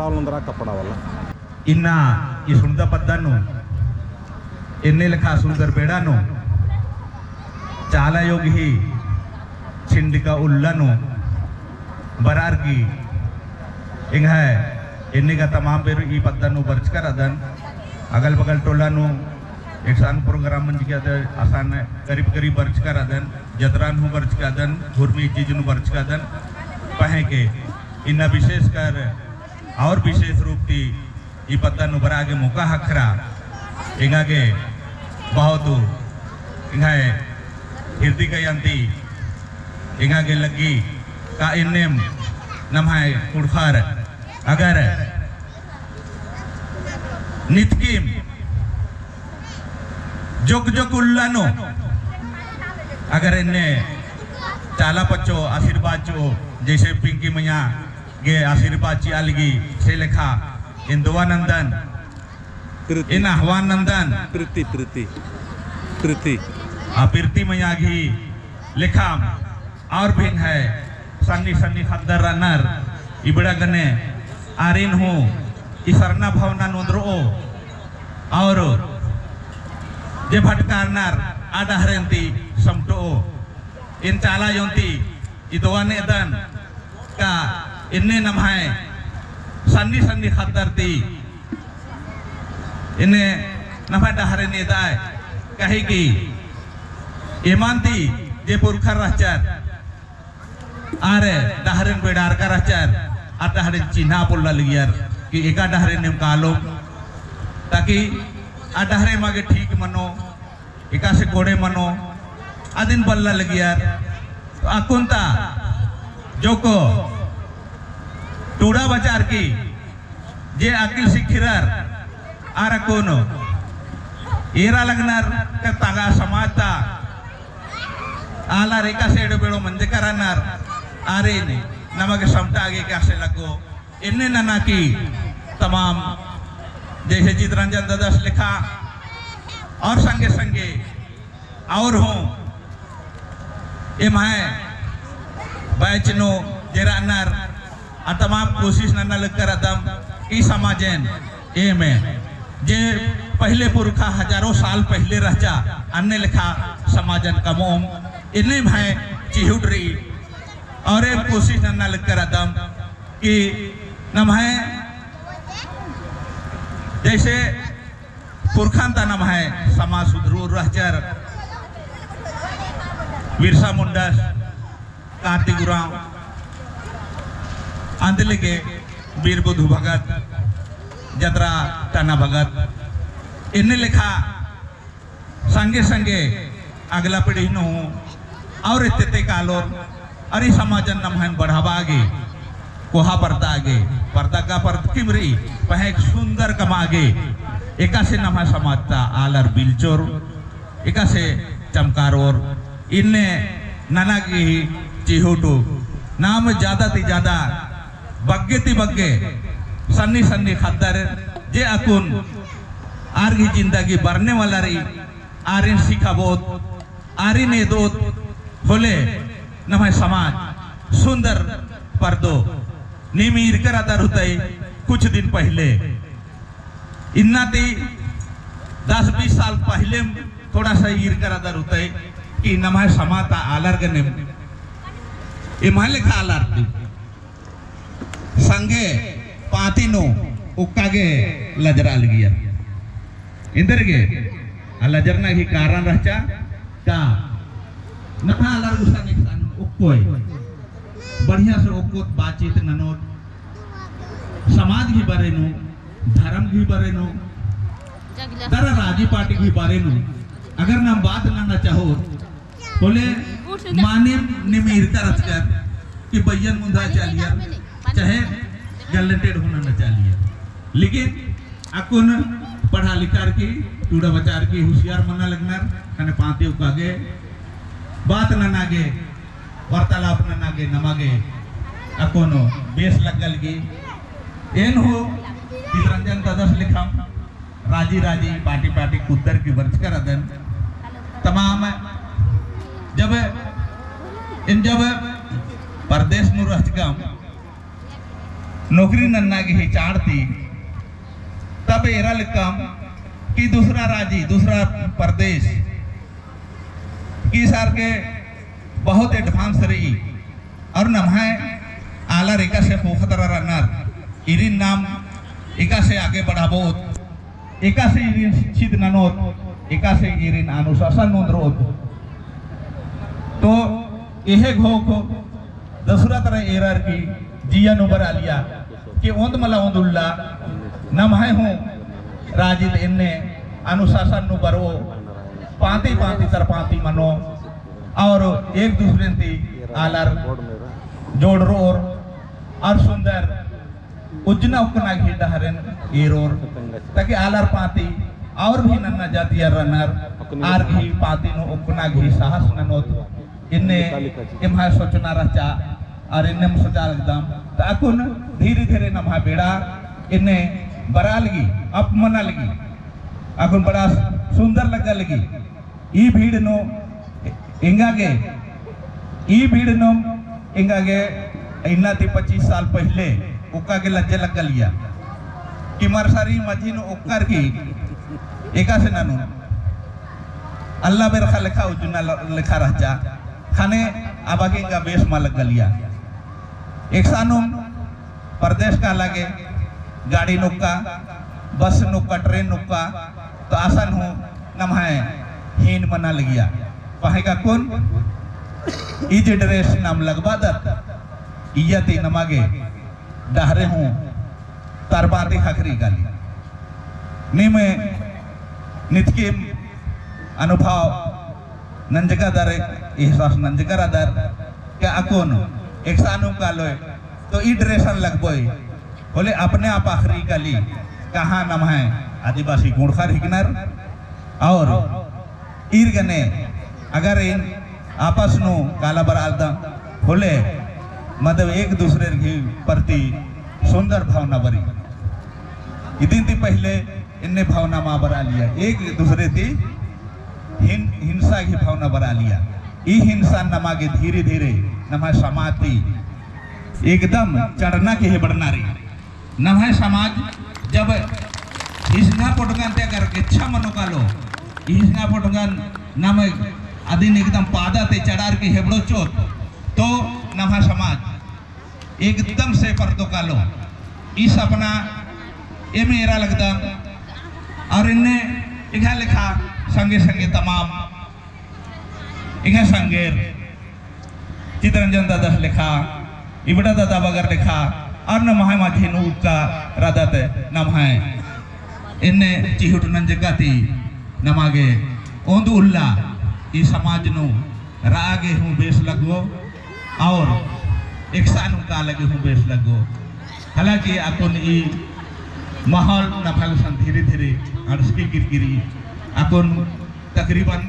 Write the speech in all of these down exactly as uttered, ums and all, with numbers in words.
चावल उन्दरा कपड़ा वाला। इन्ना ई सुंदर पद्दा नू, एन्ने लेखा सुंदर बेड़ा नू, चाला अयो गही छिंडिका उल्ला नू, बरअर की एंग्है एन्ने गा तमाम बेरु ई पद्दा नू बरचका रअदन, अगल बगल टोला नू एकसन program मंजकी अदन, असन करीब करीब बरचका रअदन, जतरा नू बरचका रअदन, हुरमी चीज नू बरचका रअदन, पहें के इन्ना विशेषकर और विशेष रूप ती ई पद्दा नू बरआ गे मौका ख़क्खरा, एंगा गे बहुत एंग्है हृदय का यान्ती एंगा गे लग्गी का एन्नेम नम्है कुँड़ुख़र अगर नितकिम जोक जोक उल्ला नू अगर एन्ने चाला पच्चो आशीर्वाद चिओ, जैसे पिंकी मइय्याँ गे आशीर्वाद चिआ लगी, से लेखा एन दुआ नन्दन, प्रीति। एन आह्वान नन्दन। प्रीति, प्रीति, प्रीति। आ प्रीति मइय्याँ गही लेखाम और भी एंग्है सन्नी सन्नी ख़द्दर रअनर, इबड़ा गने आरिन हूँ ई सरना भावना नू ओन्द्रओ और जे भटकारनर आ डहरेन ती समटओ। एन चाला अयोन ती ई दुआ नेदन का एन्ने नम्है सन्नी सन्नी ख़द्दर ती एन्ने नम्है डहरेन एदय, कहे कि एमन ती जे पुरखर रहचर, आर डहरेन बेड़ारका रहचर, आ डहरेन चिन्हा पोल्ला लगियर कि एका डहरेन एम कालोम, ताकि आ डहरे एमा गे ठीक मनो, एकासे कोड़े मनो, अदिन बल्ला लगियर। तो अक्कुन ता जोको टूड़ा बाजार की जे अकिल सिखिरर आर अक्कुन एरा लगनर का तंगआ समाज ता आलर एकासे एड़ो बेड़ो मंजका रअनर, आरिन नमा गे समटा गे एकासे लग्गो। एन्ने नना की तमाम जैसे चितरंजन ददस लेखा और संगे संगे और हूँ एम्है बैच नू जे रअनर आ तमाम कोशिश नन्ना लग्गका रअदम ई समाजन एम जे पहिले पुरखा हजारों साल पहिले रहचा अन्ने लेखा समाजन कमओम। एन्ने एम्है चिहुट रई और एम कोशिश नन्ना लग्गका रअदम कि नम्है जैसे पुरखन ता नम्है समाज सुधरओर रहचर, बिरसा मुंडस, कार्तिक उराँव, अन्ती लगे बीर बुधु भगत, जतरा टना भगत, एन्ने लेखा संगे संगे अगला पीढ़ी नू और एत्ते कालोर अरा ई समाजन नम्हैन बढ़ाबआ गे, कोहा परदआ गे, परदका परदकिम रई, पहें एक सुंदर कमआ गे, एकासे नम्है समाज ता आलर बिलचोर, एकासे चमकारओर, एन्ने नना गही चिहुट, नाम ज्यादा ती ज्यादा, बग्गे ती बग्गे, सन्नी सन्नी ख़द्दर, जे अक्कुन आर गही जिंदगी बरने वाला रई, आरिन सिखाबओत, आरिन एदओत होले नम्है समाज सुंदर परदो। नीम ईरकर अदर हुतई कुछ दिन पहिले, इन्ना ती दस बीस साल पहिले थोड़ा सा ईरकर अदर हुतई कि नम्है समाज ता आलर गने एम्है लेखा आलर ती संगे पाती नू ओक्का गे लजरा लगियर। एन्देरगे आ लजरना गही कारण रहचा का नम्है आलर गुसन एकसन ओक्कोय। बढ़िया से ओक्कोत बातचीत ननोत। समाज गही बारे नू, धर्म गही बारे नू, दरा राजी पार्टी गही बारे नू अगर नाम बात नना चाहोत होले मानिम नीम ईरका रहचकर कि बइयन मुन्दा चालियर, चाहे गल्लेंटेड होना न चालियर। लेकिन अक्कुन पढ़ा लिखार की, टूड़ा बचार की, हुसियार मना लगनर, ख़ने पाती ओक्का गे, बात नना गे, वार्तालाप नना गे, नमा गे, अक्कुन बेस लग्गा लगी। एन हूँ चितरंजन ददस लेखम, राजी राजी, पाटी पाटी कुद्दर की बरचकर अदन। तमाम जब, एन जब परदेस नू रहचकम, नौकरी नन्ना गे ही चाड़ ती, तब एरा लक्कम कि दूसरा राजी, दूसरा प्रदेश, किस आर गे बहुत advance रई, और नम्है आलर एकासे ख़ोख़ा तरा रअनर, ईरिन नाम एकासे आगे बढ़ाबओत, एकासे ईरिन शिक्षित ननोत, एकासे ईरिन अनुशासन नू ओन्द्रओत। तो एहे घोख दसरा तरा एरर की जिया नू बरआलिया कि ओन्द मला ओन्द उल्ला नम्है हूँ राजी ती एन्ने अनुशासन नू बरओ, पाँती पाँती तर पाँती मनो और एक दूसरे ती आलर जोड़रओर और सुंदर उज्जना ओक्कना गही डहरेन एरोर, ताकि आलर पाँती और भी नन्ना जातियर रअनर, आर गही पाँती नू ओक्कना गही साहस ननोत, इन्ने एम्है सोचना रहचा, और इन्ने सोचा लगदम। तो अक्कुन धीरे धीरे नम्है बेड़ा इन्ने बरआ लगी, अप मना लगी, अक्कुन बड़ा सुंदर लग्गा लगी। ई भीड़ नू एंगा गे, ई भीड़ नू एंगा गे इन्ना ती पच्चीस साल पहिले ओक्का गे लज्जे लग्गलिया कि मरसरी मझी नू ओक्कर की एकासे ननू अल्ला बेरखा लेखा उज्जना ल-, लेखा रहचा। ख़ने अबगे एंगा बेस मा लग्गलिया। एकसानुम परदेस काला गे गाड़ी नू ओक्का, बस नू ओक्का, ट्रेन नू ओक्का, तो असन हूँ नम्है हीन मना लगिया। पहें का कुन ई जे dress नाम लगबादत, इय्या ती नमा गे डहरे हूँ तरबाती ख़क्खरी काली। नीम नितकिम अनुभव नंजका दर, एहसास नंजका रअदर, का अक्कुन एकसानुम कालोय, तो ई ड्रेसन लगबोय, होले अपने आप ख़क्खरी काली, कहाँ नम्है आदिवासी गुंड़ख़र हिकनर, और ईर गने अगर एन आपस नू काला बरआलदम होले, मतलब एक दूसरे के प्रति सुंदर भावना बरी। इदिन ती पहिले एन्ने भावना मा बरआलिया, एक दूसरे ती हिं-, हिंसा की भावना बरआलिया। ई हिंसा नमा गे धीरे धीरे नम्है समाज ती एकदम चढ़ना के हेबड़ना रई। नम्है समाज जब हिसना पोटंगन ती अगर गेच्छा मनो कालो, हिसना पोटंगन नम अदिन एकदम पादा ती चढ़ार के हेबड़ोचोत, तो नम्है समाज एकदम से परदो कालो। ई सपना एम एरा लगदम। और एन्ने एंग्है लेखा संगे संगे तमाम एंग्है संगेर चितरंजन दादस लेखा, इबड़ा दादा बगर लेखा, और नम्है मझी नू उक्का रअदत नम्है एन्ने चिहुट नंजका ती नमा गे ओन्द उल्ला ई समाज नू रआ गे हूँ बेस लग्गो और एकसानुम काला गे हूँ बेस लग्गो। हालांकि अक्कुन ई माहौल नम्है गुसन धीरे धीरे अंड़सकी केरकी रई। अक्कुन तकरीबन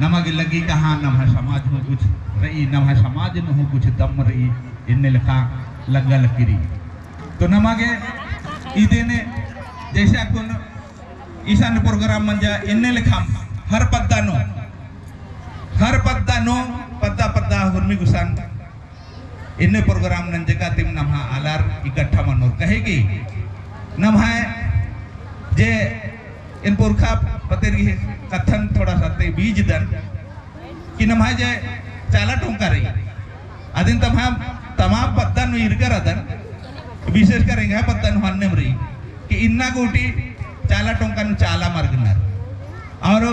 नमा गे लग्गी कहाँ नम्है समाज हूँ कुछ रई, नम्है समाज नू हूँ कुछ दम रई, एन्ने लेखा लग्गा लग्गी रई। तो नमा गे इदेने जैसे अक्कुन इसन program मंजा एन्ने लेखा हर पद्दा नू, हर पद्दा नू, पद्दा पद्दा हुरमी गुसन एन्ने program नंजका तिम नम्है आलर इकट्ठा मनोर। कहे कि नम्है जे एन पुरखा पतेर की कत्थन थोड़ा सा ते बीज दन कि नम्है जे चाला टोंका रई, अदिन तम्है तमाम पद्दा नू ईरकर अदन, विशेषकर एंग्है पद्दा नू हन्नेम रई कि इन्ना गूटी चाला टोंका नू चाला मरगनर। और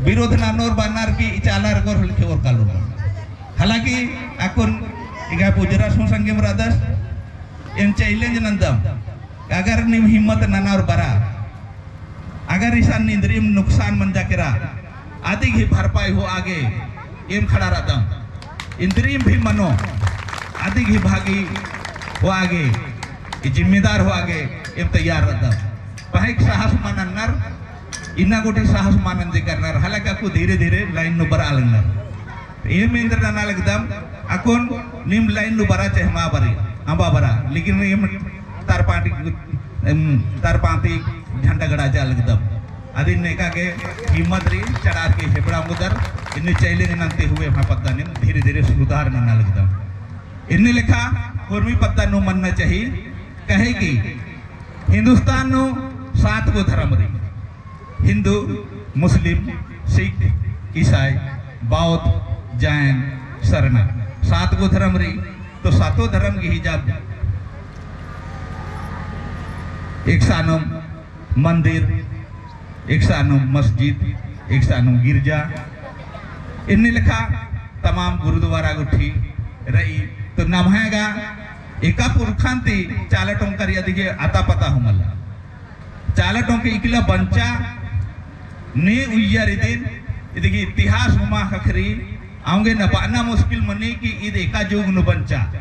विरोध ननोर बअनर कि ई चाला रगोर हल्के और कालोर। हालांकि अक्कुन एंग्है पुजरा सु संगेम रअदस, एन challenge नन्दम, अगर नीम हिम्मत नना और बरा, अगर इसन इन्द्रिम नुकसान मंजा केरा, अदिगही भरपाई होआ गे एम खड़ा रअदम। इन्द्रिम भी मनो, अदिगही भागी होआ गे, ई जिम्मेदार होआ गे एम तैयार रअदम। पहें साहस मा नन्नर, इन्ना गूटी साहस मा नंजकनर, हालांकि अक्कु धीरे धीरे line नू बरआ लगनर। एम एन्देर नना लगदम, अक्कुन नीम line नू बरा चहे मा बरी, अम्बा बरा, लेकिन एम तरपाती, एम तरपाती झंडा गड़ाचा लगदम। अदिन नेका गे हिम्मत रई, चढ़ार के हेबड़ा ओंगदर, इन्ने challenge नन्ते हुए एम्है पद्दा नीम धीरे धीरे सुधार नना लगदम। इन्ने लेखा उर्मी पत्ता नू मन्ना चाही, कहे कि हिंदुस्तान नू सात गो धर्म रई, हिंदू, मुस्लिम, सिख, ईसाई, बौद्ध, जैन, सरना, सात गो धर्म रई। तो सातों धर्म गही जब एकसानुम मंदिर, एकसानुम मस्जिद, एकसानुम गिरजा, इन्ने लेखा तमाम गुरुद्वारा गुट्ठी रई। तो नम्है गा एका पुरखन ती चाला टोंका रई अदिगे अता पता हूँ मल्ला। चाला टोंका इकला बंचा ने उइय्या रई दिम, इदिगे इतिहास हूँ मा ख़क्खरई, औंगे नबाना मुश्किल मनी कि ईद एका जुग नू बंचा।